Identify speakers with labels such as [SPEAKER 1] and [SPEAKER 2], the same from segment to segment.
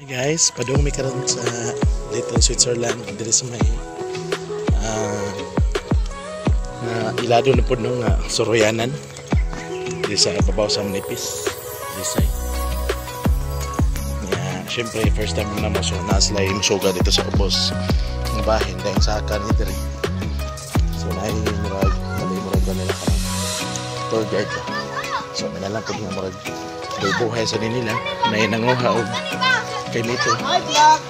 [SPEAKER 1] Hi guys, padung mi karon sa Little Switzerland diri sa may na ilado na pud no nga Soroyanan diri sa babaw sa Manipis Lisay. Yeah, syempre first time na mo, so naa sila yung suga dito sa ubos ng bahin dahil sa ni diri. So naay murag dali murag ba nila kanang tour guide ba. So may nalang pud nga murag buhay sa nila na nanguha og kay Lito.
[SPEAKER 2] Hi, vlog!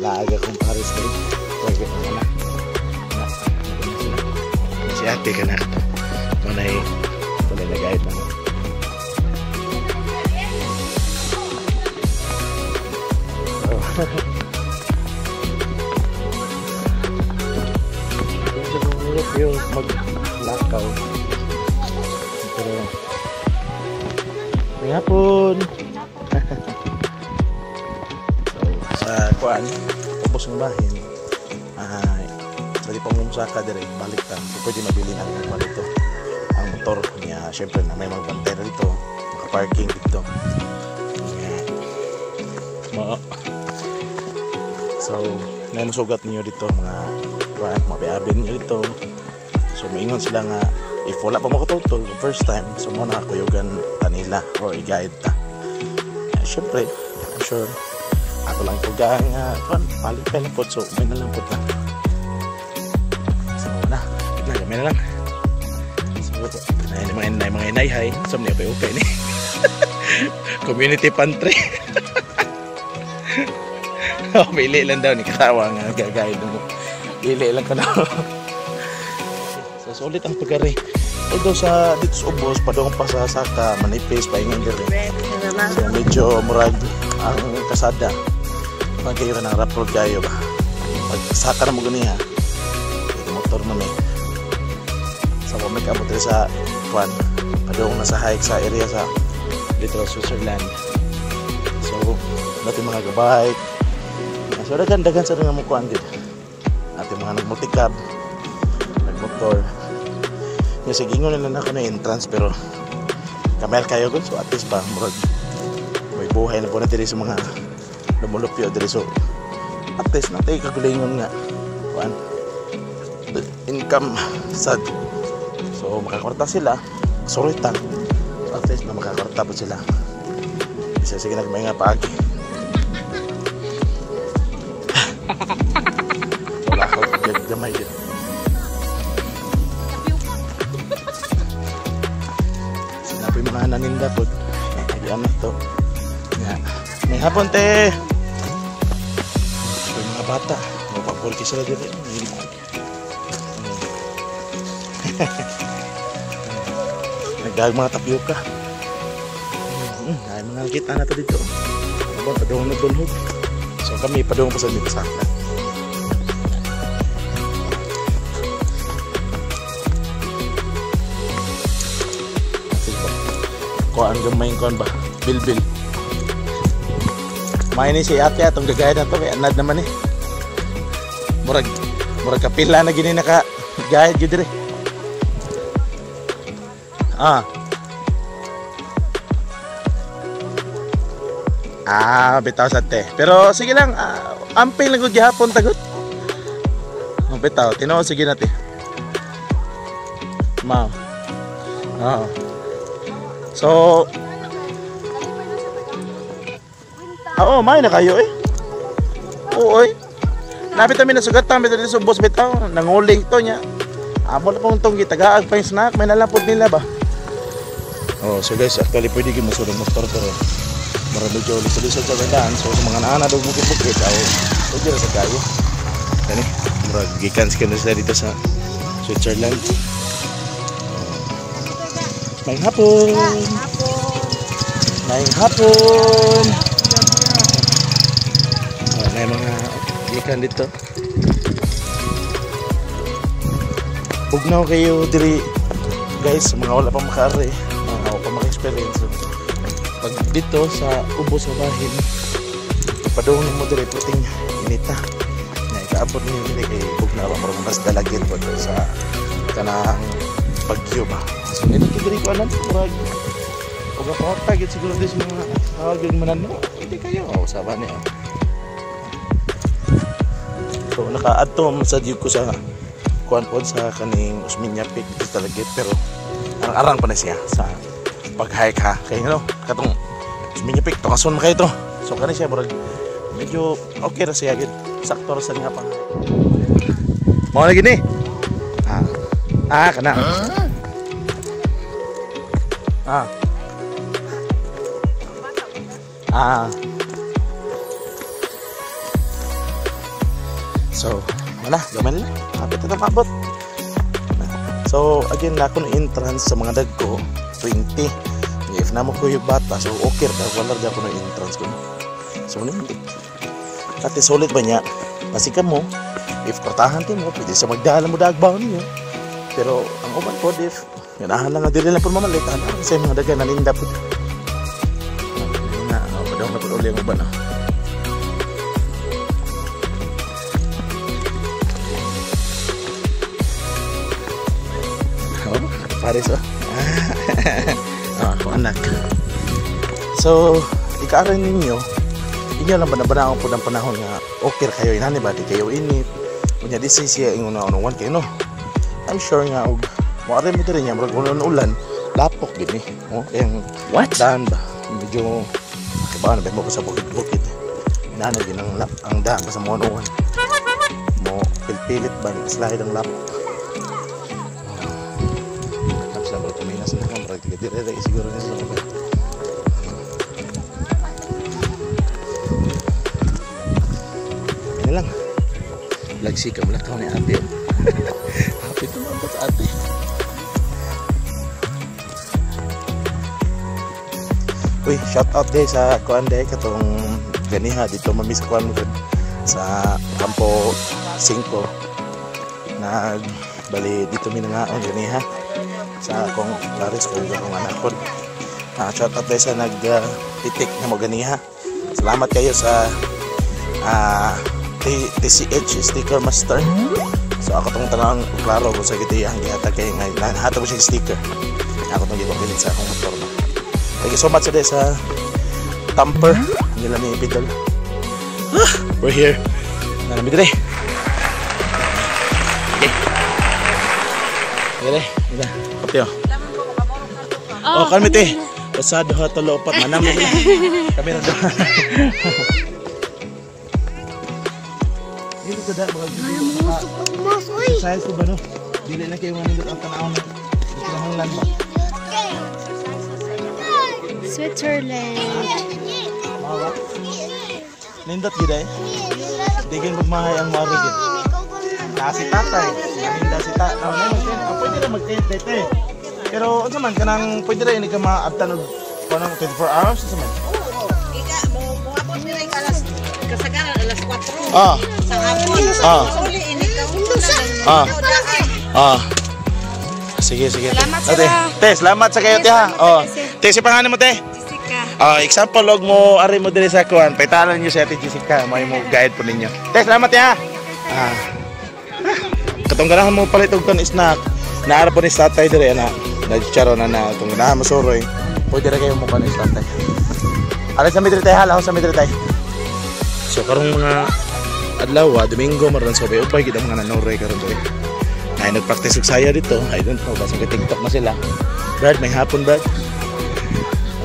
[SPEAKER 1] Laaga kong Paris kayo. Lagi kong anak. Si ate ka na ito. Manay, wala na guide na. So, yung maglakaw. Pero, may hapon. So, sa kuan, ubos ng bahin, ay pwede pang umusaka dire, balik ta. So, pwede mabili na ang kuan dito. Ang motor niya, syempre na may magbantay na dito, maka-parking dito. Yeah. So, namusugat niyo dito mga kuan, mga biabin niyo dito. So, maingon sila nga if wala pa mo katultol first time, so mo na kuyugan tanila or i-guide ta. Syempre, I'm sure ato lang pugaan nga kuan, palipay lang po, so may na lang po ta. So na, na gamay na lang. So na mga inayhay, so ni okay okay ni. Community pantry. Oh, pili lang daw ni katawa nga gagayad mo. Pili lang ka daw. So sulit ang pagari. Although sa dito sa ubos, padung pa sa Saka, Manipis, paingon diri. So medyo murag ang kasada. Pag kayo ka ng rough road kayo ba? Pag Saka na mo ganiha, motor mo ni. So kung may kaabot diri sa kuan, padung na sa hike sa area sa Little Switzerland. So dati mga gabike. So daghan sa nga mo kuan dito. Ati mga nagmotikab, nagmotor. Nga sige ingon na nako na entrance pero kamel kayo gud, so at least ba murag may buhay na po na diri sa mga lumulupyo diri, so at least natay kagulingon nga kuan income sad, so makakwarta sila suritan, so at least na makakwarta po sila isa sige nagmay nga paagi. Wala ko gamay yun. Sinabi mga naninda po. Ay, to. May hapon, te! Ito yung mga bata. Mapapulki sila dito. Nagdag mga tapioca. Ay, mga kita na to dito. Ano ba? Padung na dunhog. So kami, padung pa sa dito sa akin. Kuan gamay kuan ba? Bilbil. May ni si ate atong gagayad na to kay anad naman eh. Murag kapila na gini naka gayad gid dire. Ah, bitaw sa te. Pero sige lang, ampil lang gud gihapon tagot. Oh, bitaw, tinuod sige na te. Ma. Ah. So, oo, may na kayo eh. Oo eh. Napit kami nasugat kami dito sa ubos bitaw, nanguling to niya. Amo na pong tong gitagaag pa yung snack, may nalapod nila ba? Oh, so guys, actually pwede gyud mosulod motor pero mura medyo lisod-lisod sa daan. So sa mga naana daw bukid-bukid, aw pwede ra sa kayo. Kani, mura gikan sa sila dito sa Switzerland. May hapon. May hapon. Oh, may mga ikan dito. Bugnaw kayo diri guys, mga wala pa makaari, mga wala pa maka-experience. So, pag dito sa ubos sa bahin, padung mo diri puting inita. Na ikaabot niyo diri kay bugnaw ba murag mas dalagit po sa kanang bagyo ba. So nito diri ko alam murag og kaporta gid siguro dis mga Tawagin mo na no. Pwede kayo. Oh, sama niya. So naka-adto man sa diyo ko sa kuan pod sa kaning Osmeña Peak dito talaga, pero arang-arang pa na siya sa pag-hike ha. Kay no, katong Osmeña Peak tukason man kayo to. So kani siya murag medyo okay ra siya gid. Sakto ra sa nga pang. Mao na gini. Ah. Ah kana. Ah. Ah. So, wala, gamay na. Kapit na mabot. So, again, na akong entrance sa mga dagko, 20. If na mo ko yung bata, so okay ra, wala ra ako ng entrance ko. So, hindi. Ate, solid ba niya? Kasi ka mo, if kortahan ti mo, pwede sa magdala mo dagbaon niyo. Pero, ang uban po, if ganahan lang nga, dili lang po mamalit, ano, kasi mga daga, naninda po. Na, padaw na po uli ang uban, ah. Pares oh. Ah, ako anak. So, ikaaral ninyo, inyo lang ba na po ng panahon nga okay ra kayo inani ba di kayo init. Unya di siya ingon na unuwan kayo no. I'm sure nga og moari mo diri niya murag ulan-ulan, lapok gid ni. Oh, ang
[SPEAKER 2] What?
[SPEAKER 1] Daan ba? Medyo kibaan ba mo sa bukid-bukid. Inani gid ang lap ang daan ba sa mga unuwan. Mo pilpilit ba slide ang lapok. Dire siguro niya sa kapit. Yan lang. Lagsi ka mula ka ni ate. Happy tumabot sa ate. Uy, shout out day sa kuan day katong ganiha dito mami sa kuan sa Campo 5. Nag bali dito mi nangaon ganiha sa akong Claris ko akong anak ko. Shout out sa nag-titik na mo ganiha. Salamat kayo sa TCH Sticker Master. So ako tong tanang klaro kung sa giti ang gihatag kay nga nahatag ko siya sticker. Ako tong gipabilin sa akong motor. Thank you so much today sa Tamper nila ni Pidol. We're here. Nanami dire. Okay. Dire, dire. Kape oh. Oh, kami te. Basta duha tulo upat manam na sila. Kami na duha. Dili ko da mga exercise ko ba no? Dili na kayo manindot ang tanaw na. Kinahanglan ba?
[SPEAKER 3] Switzerland.
[SPEAKER 1] Mawa. Nindot gid ay. Digin magmahay ang mari gid. Na si tatay, naninda si tatay. Oh, na pwede ra mag-tent te. Pero unsa man kanang pwede ra ini ka maabtan og kanang 24 hours unsa man?
[SPEAKER 4] Oo. Ika mo moabot ni ring alas kasagaran alas 4.
[SPEAKER 1] Ah.
[SPEAKER 4] Sa hapon.
[SPEAKER 1] Ah.
[SPEAKER 4] Uli ini ka.
[SPEAKER 1] Ah. Ah. Sige, sige.
[SPEAKER 3] Salamat
[SPEAKER 1] Ate,
[SPEAKER 3] sila.
[SPEAKER 1] te, salamat sa kayo te ha. Oh. Te, si pangalan mo te?
[SPEAKER 3] Jessica.
[SPEAKER 1] Ah, example og mo ari mo diri sa kuan. Paytalan niyo si Ate Jessica, may mo guide po ninyo. Te, salamat te ha. Ah. Katong ganahan mo palit og kan snack. Naara po ni tatay diri ana. Nagcharo na na itong ganahan mo suroy. Pwede ra kayo mo kan tatay. Ari sa midri tay, halaw sa midri tay. So karong mga adlaw, Domingo maron sa ubay gid ang mga nanuroy karon diri. Ay nagpractice og saya dito. I don't know basta TikTok na sila. Brad, may hapon Brad.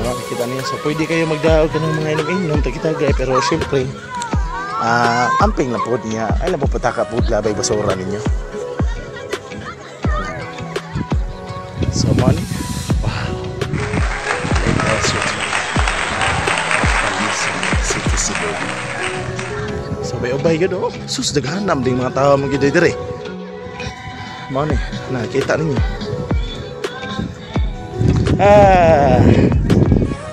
[SPEAKER 1] Oh, kita niyo. So pwede kayo magdaog kanang mga inom-inom tagitagay pero syempre amping lang po niya. Ay lang po pataka po labay basura ninyo. So money. Wow. Little Switzerland. City Cebu. So bay ubay gyud oh. Sus daghan nam ding mga tao man gyud diri. Mao ni, nakita ninyo. Ah.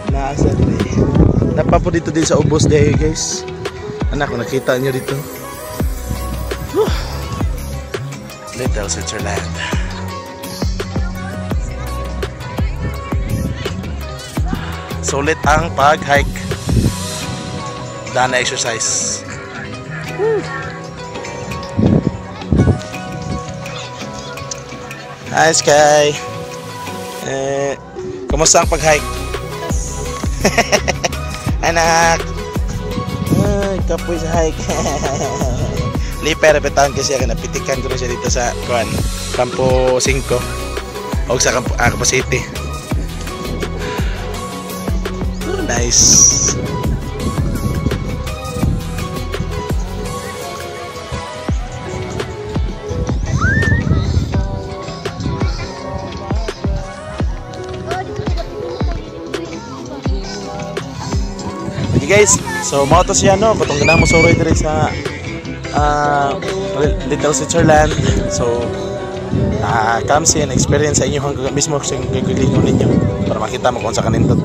[SPEAKER 1] Nasa diri. Napa po dito din sa ubos dahil guys. Anak ko nakita niyo dito. Whew. Little Switzerland. Sulit ang pag-hike. Dana exercise. Woo. Hi Sky. Eh, kumusta ang pag-hike? Anak. Ay, kapoy sa hike. Lipay ra bitaon kasi siya, napitikan ko na siya dito sa kuan, Campo 5 o sa Campo City. Oh, nice. Okay guys, so mao to siya, no, katong ganahan mo suroy diri sa Little Switzerland. So come see and experience sa inyong mismo sa kagalingon ninyo para makita mo kung sa kanindot.